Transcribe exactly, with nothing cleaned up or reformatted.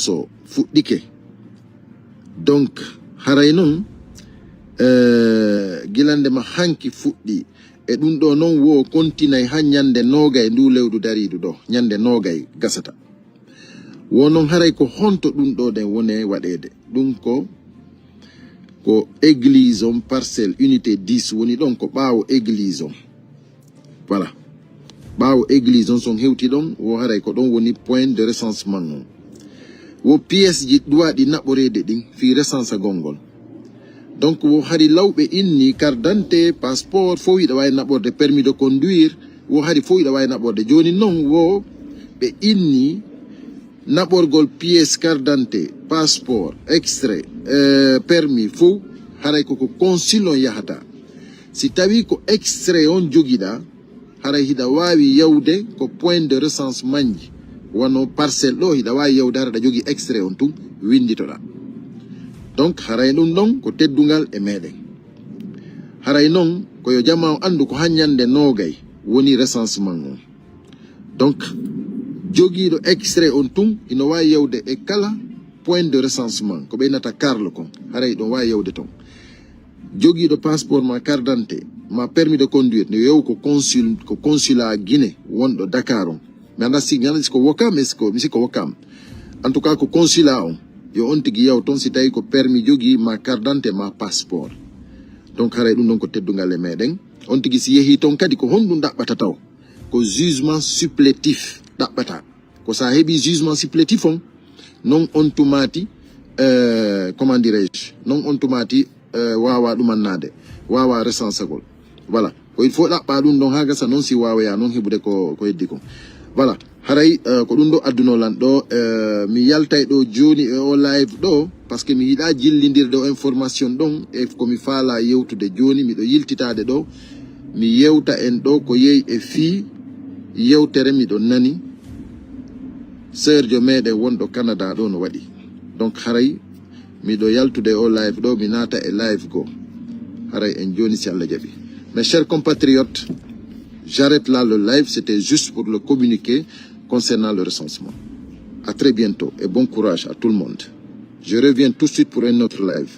o fuɗɗike. Donc, haray non, eh, gilande ma hanki fuɗɗi. E ɗum ɗo non wo kontinay han ñande noogay ndu lewru dariidu ɗo, ñande noogay gasata. Wo non haray ko honto ɗum ɗo ɗen wone waɗeede? Ɗum ko, ko église on Parcelles unité dix woni ɗon ko ɓaawo église on. Voilà. Ɓaawo église on son hewti ɗon, wo haray ko ɗon woni point de recensement on. Wo pièce ji ɗuwaaɗi naɓoreede ɗin fii recensagol ngol. Donc wo hari law ɓe inni carte d'identité, passeport, fow hiɗa waawi naɓorde permis de conduire, wo hari fow hiɗa waawi naɓorde. Jooni non wo ɓe inni naɓorgol pièce carte d'identité, passeport, extrait, eh, permis fow, haray ko ko consul on yahata. Si tawi ko extrait on jogiɗaa, haray hiɗa waawi yawde ko point de recensement ji. Wano Parcelles ɗo, hiɗa waawi yawde hara ɗa jogii extrait on tun, winnditoɗaa. Donc, haray ɗum ɗon ko teddungal e meɗen. Haray non, ko yo jamaa on anndu ko han ñande noogay woni recensement on. Donc, jogiiɗo extrait on tun, hino waawi yawde e kala point de recensement, ko ɓe innata carte kon, haray ɗon waawi yawde ton. Jogiiɗo passeport ma carte d'identité, ma permis de conduire, no yewu ko consul, ko consulat Guinée wonɗo Dakar on. Mi anndaa si, mi anndaa si ko Ouakam, est-ce que, mi sikko Ouakam. En tout cas, ko consulat on. Yo on tigi yaw ton si tawi ko permis jogii ma carte d'identité ma passeport. Donc, haray ɗum ɗon ko teddungal e meɗen. On tigi si yehi ton kadi ko honɗum ɗaɓɓata taw? Ko jugement supplétif ɗaɓɓata. Ko sa heɓi jugement supplétif on, non on tumaati, euh, comment dirais-je, non on tumaati, euh, waawa ɗumannaade, waawa recensagol. Voilà. Ko il faut ɗaɓɓa ɗum ɗon haa gasa non si waawoya non heɓude ko, ko heddi kon. Voilà. Haray, euh, ko ɗum ɗo adduno lan ɗo, euh, mi yaltay ɗo jooni e o live ɗo, parce que mi yiɗa jillindirde o information ɗon, e ko mi faala yewtude jooni, miɗo yiltitaade ɗo, mi yewta en ɗo ko yehi e fii yewtere miɗo nani, sœur jo meɗen wonɗo Canada ɗo no waɗi. Donc haray miɗo yaltude o live ɗo, mi naata e live go. Haray en jooni si Allah jaɓi. Mes chers compatriotes, j'arrête là le live, c'était juste pour le communiquer concernant le recensement. À très bientôt et bon courage à tout le monde. Je reviens tout de suite pour un autre live.